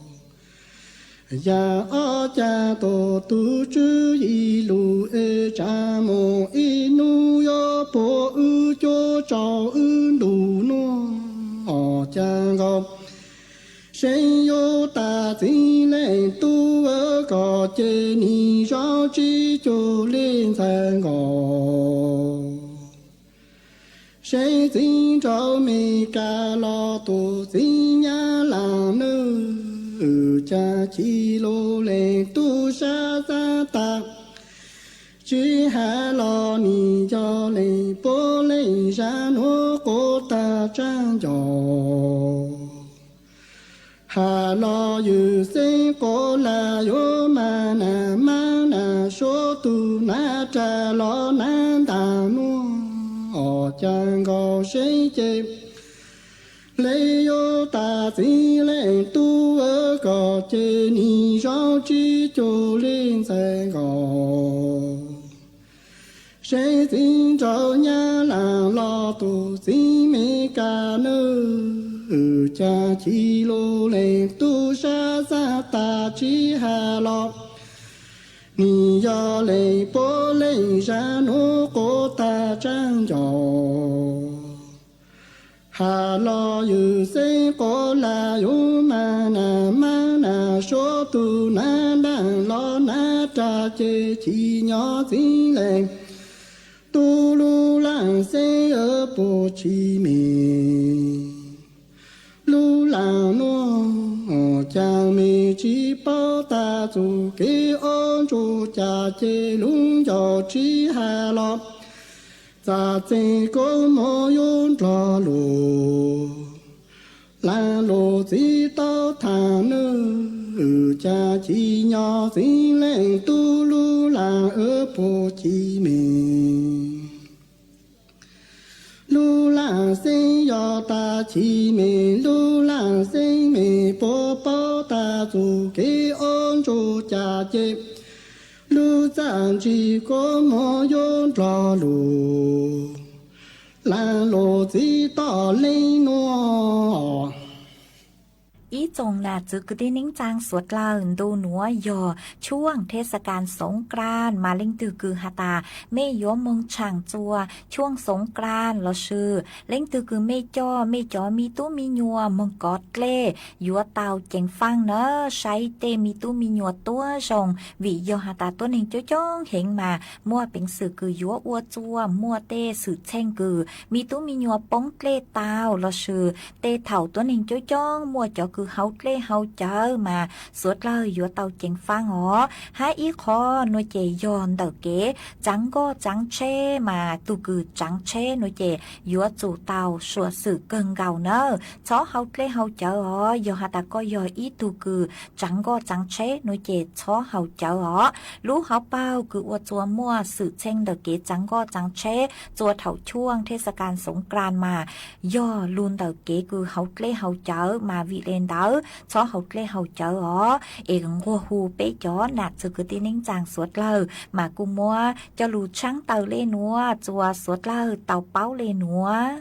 Yam ob cag tuam tub tswv yim lus es tsa mus ib hnub yuav puag wb cuab tsaus wb ntuj nuaj os cas nkaus. Seev yuav tas txiv leej tub kom ces nim zoo tsib caug li ntxhais nkaus. Seev txiv nraug Mes Kas los tus txiv Nyab Laj nawb, cas chim lus leej tub sab xab tas. Tsis hais los nim yog leej puab leej zaj nuav quav tag tsaab ncaus. Has los ywj xeeb quav laj yuav mas nas mab nas suav tug nab rag los nab ntaag nuaj os cas nkaus seev ces. Le yuav tas txiv leej tub kom ces nim zoo tsib caug li ntxhais nkaus. Seev txiv nraug Nyab Laj los tus txiv Mes Kas nawb, cas chim lus leej tub sab xab tas tsis hais los. Nim yog leej puab leej zaj nuav quav tag tsaab ncaus. Has los ywj xeeb quav laj yuav mas nas mab nas suav tug nab ntaag los nab rag ces chim nyob txiv leej tub lub laaj xeeb puag tsis mej. Lub laaj nuaj cas mej tsis paub tas txuj kev ob ntsuj cas ces lub ncauj tsis hais los. Txaj txeeg kua muag yuav ndlog lug, laaj lug txiv tau thaam nawb, cas chim nyob txiv leej tub lub laaj puag tsis mej. Lub laaj xeeb yog tas chim mej, lub laaj xeeb mej puab paub tas txuj kev ob ntsuj cas ces lub txaj ntsim kua muag yuav ndlog lug, laaj lug txiv tau leej nuav. Ib tsoom nam txwv kwv tij neej tsaa suav dlawg, ntu nuav yog tshuaj thej xa kas xoov kran mas leej twg kws has tas mej yuav moog tshaam txua tshuaj xoov kran lossis leej twg kws mej coj mej cov me tub me nyuam moog kov dlej yuav tau ceev faaj na. Saib tej me tub me nyuam tuab zoo, vim yog has tas tuab neeg coob coob heev mas muaj peev xwm kws yuav ua txuj muaj tej xwm txheej kws me tub me nyuam poob dlej tau lossis tej thaum tuab neeg coob coob muaj cov kws hauv dlej hauv cawv mas suav dlawg yuav tau ceev faaj os. Hab ib qho nuav ces yog ntawm kev tsaav nkoj tsaav tsheb mas tug kws tsaav tsheb nuav ces yuav tsum tau suam xwm kawg nkaus na, txhob hauv dlej hauv cawv os. Yog has tas koj yog ib tug kws tsaav nkoj tsaav tsheb nuav ces txhob hauv cawv os. Lub hauv paug kws ua txuas muaj xwm txheej ntawm kev tsaav nkoj tsaav tsheb txua thaum tshuaj thej xa kas xoov kran mas yog lug ntawm kev kws hauv dlej hauv cawv mas vim le ntawd txhob hauv dlej hauv cawv os. Es nquag hu peb cov nam txwv kwv tij neej tsaa suav dlawg mas kuj muab coj lug tshaab taw le nuav txua suav dlawg tau paub le nuav.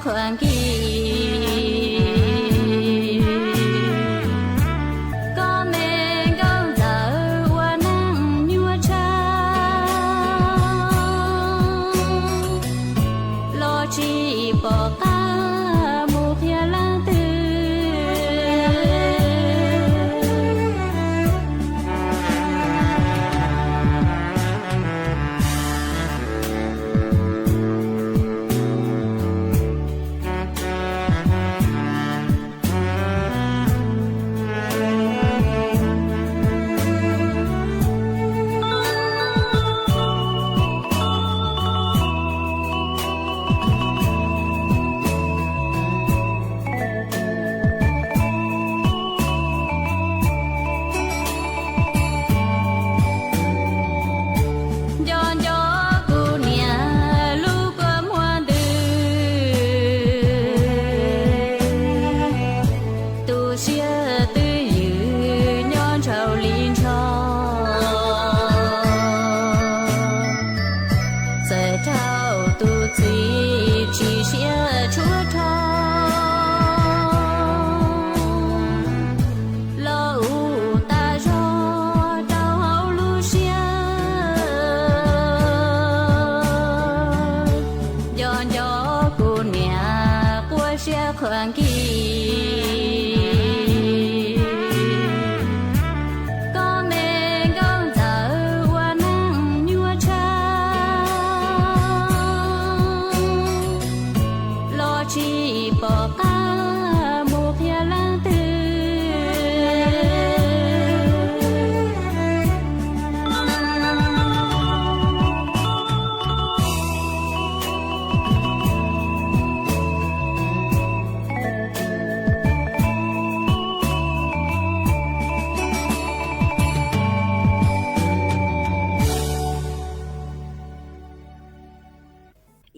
qhuas nkig, koj me nkauj ntxawm ua neej nyuaj tshaj, los tsis pom qab mus qhia leej twg. Nco nco kuv niam lub kua muag ntws, tu siab twj ywm nyob ntshaus li ntsho. Txawm raug tus txiv tsis siab tshuaj rho, los ua tas zog rau hauv lub siab. Nco nco kuv niam quaj siab qhuas nkig, koj me nkauj ntxawm ua neej nyuaj tshaj, los tsis pom qab mus qhia leej twg.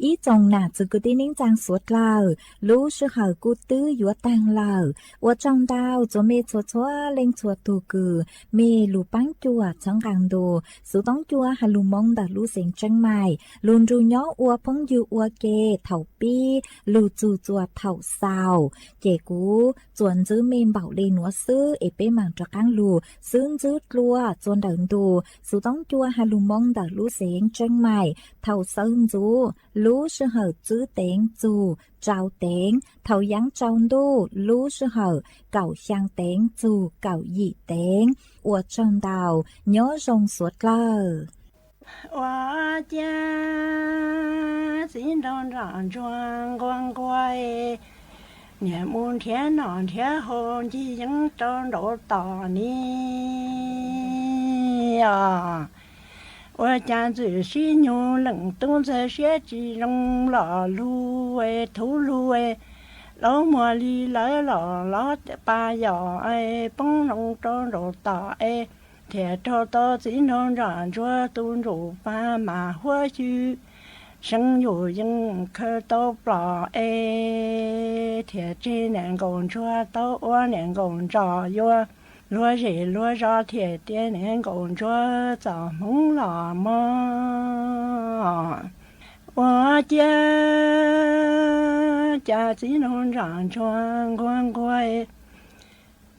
Ib tsoom nam txiv kwv tij neej tsaa suav dlawg, lub sij hawm kuj twb yuav taag lawm. Ua tsaug ntau txhua mej txhua txhua leej txhua tug kws mej lug paab cuam txhawb nqaa ntu Xuv Toob Cua has lug moo ntawm lub xeev Tseeb Maim lug nrug nyob ua phooj ywg ua ke thaum pib lug txug txuas thaum xaus. Ces kuv tsuas ntxwb mej npaum le nuav xwb es peb maam rov qaab lug xwb ntxwb dlua txuas ntawm ntu Xuv Toob Cua has lug moo ntawm lub xeev Tseeb Maim thaum sawv ntxuv lub sij hawm tsib teev txug rau teev, thaum yaav tsaus ntuj lub sij hawm kaum xyaa teev txug kaum yim teev. Ua tsaug ntau, nyob zoo suav dlawg. Ua ciav txiv nraug nraam ntsuag nquag nquag, niam mus nrhiav nom nrhiav haus ncig yeeb rau nraud tom ni os. Ua cas ntxwm sib nyug leej tub ntxawg siab tsis zoo los lug thuv lug, laub muag li lawv los lob pa yos poob loo rau nraud tom es, thiaj raug tau txiv nraug nraam ntsuag tus ntsuj plig mas huab xyw seev yus yeej khaws tau plos es, thiaj tseg niam nkaum ntsuag tau ua niam nkaum ntsos yuav luag zej luag zos thiaj tias niam nkaum ntsuag txom hmoov los mog. Ua ciav cas txiv nraug nraam ntsuag nquag nquag,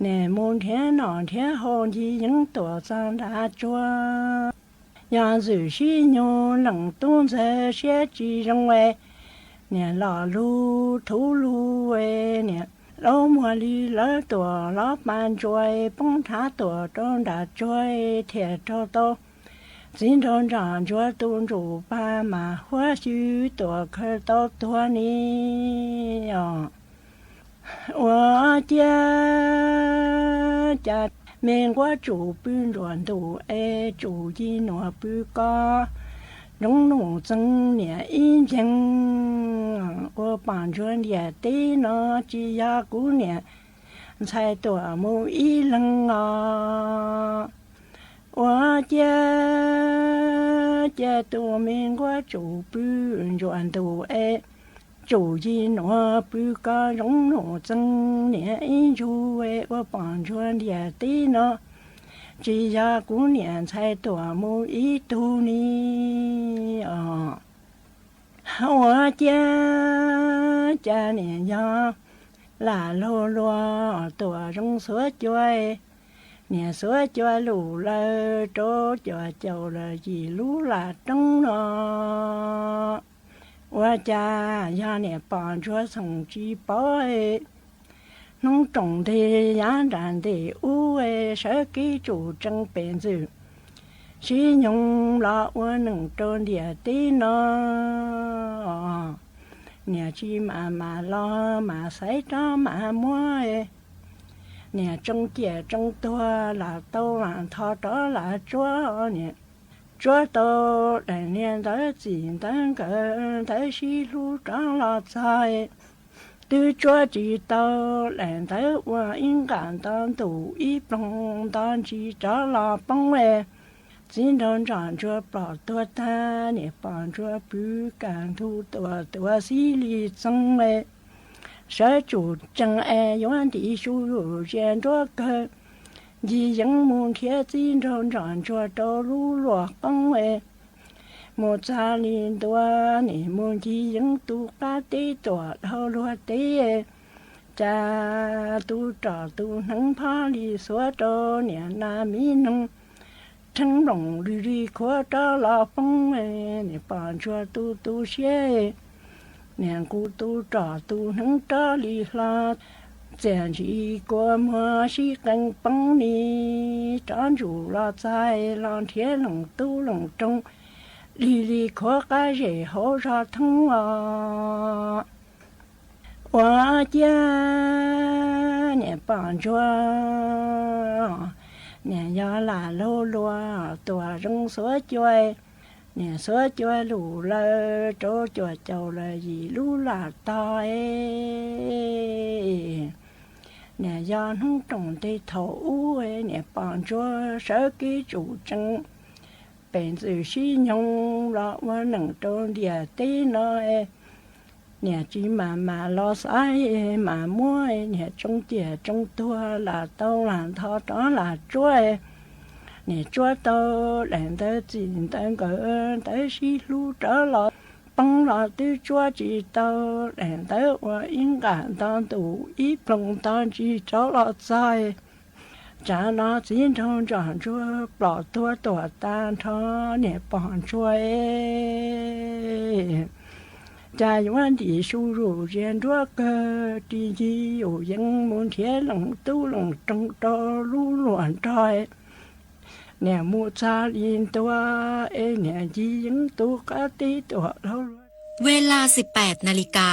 niam mus nrhiav nom nrhiav haus ncig yeeb tuam txog nrad tsuag. Yog ntxwm sib nyug leej tub ntxawg siab tsis zoo, niam los lug thuv lug, niam laub muag li lawv tuam lob pa ntsuag poob nrhav tuam rau nram tsuag thiaj raug tau txiv nraug nraam ntsuag tus ntsuj plig mas huab xyw tuam khaws tau tuag ni os. Ua ciav cas me nquab tsum pw nruam ntuj es tsum ci nuav pw koj, nroo num txeeg niam ib ntseeg. Ua paam ntsuag ntiaj teb no tsis yog kuv niam ntxhais tuam mus ib leeg os. Ua ciav cas tus me nquab tsum pw nruam ntuj es tsum ci nuav pw koj, nroo num txeeg niam ib ntseeg. Ua paam ntsuag ntiaj teb no tsis yog kuv niam ntxhais tuam mus ib tug ni os. Ua ciav Cas niam yog lam luag luag tuam zoo xuav cua, niam xuav cua lus lawm rau cuam caum lawm yim lub lam roob no. Ua cas yog niam Pom Ntsuag txhoom tsis paub, hnub roos nteg yav nram ntes ub, sawv kev tsum tsees pem ntxwm sib nyoog los ua neej rau ntiaj teb no. Niam tsis mam mam los mam xaiv rov mam muab, niam tsoo ciam tsoo tuag lam tau lam ntho rov lam tsuab, niam tsuab tau daim niag ntawv txim ntawv nkawm ntawv sib hlub rov los txog, twb tsuab tsis tau daim ntawv ua ib nqam nto ntuj ib ploog nto ntsis rov los poob. Txiv nraug Ntsom Ntsuag plom tuag tag, niam Pom Ntsuag pw kam ntug tuam tuav xib li txoog, sawv tsum tsees es yuav ntim su zia nruab kawg, ncig yeev mus nrhiav txiv nraug Ntsom Ntsuag rau lub luam qoob. Mus txog li ntua, nim mus ncig yeev tu qab teb tuam dhau luag teb, cas tus rom tus hneev phob li xuav rau niam nas miv noog, rheeb nploom li li khuav rov los poob. Niam Pom Ntsuag tu tu siab, niam nqus tus rom tus hneev rov li hlo, txiaj ntsim kua muag sib qee poob li, rov ntsum los txog los nrhiav leej tub leej roog, li li khuav qab zem hauv zos thoob os. Ua ciav niam Pom Ntsuag, niam yog lam luag luag tuam zoo xuav cua, niam xuav cua lus lawm rau cuam caum lawm yim lub lam tog. Niam yog hnub roos ntej thaum ub, niam Pom Ntsuag sawv kev tsum tsees pem ntxwm sib nyoog los ua neej rau ntiaj teb no. Niam tsis mam mam los xaiv mam muab, niam tsoo ciam tsoo tuag lam tau lam ntho rov lam tsuab. Niam tsuab tau daim ntawv txim ntawv nkawm ntawv sib hlub rov los poob los twb tsuab tsis tau daim ntawv ua ib nqam nto ntuj ib ploog nto ntsis rov los txog. Tsam no txiv nraug Ntsom Ntsuag plom tuag tuam tag nrho, niam Pom Ntsuag, cas yuav ntim su zus zia nruab kawg ris ncig yus yeev mus nrhiav leej tub leej roog rau lub luam nrog. Niam mus txog li ntua es niam ncig yeev tu qab teb tuam dhau luag. Ves las mười bảy giờ.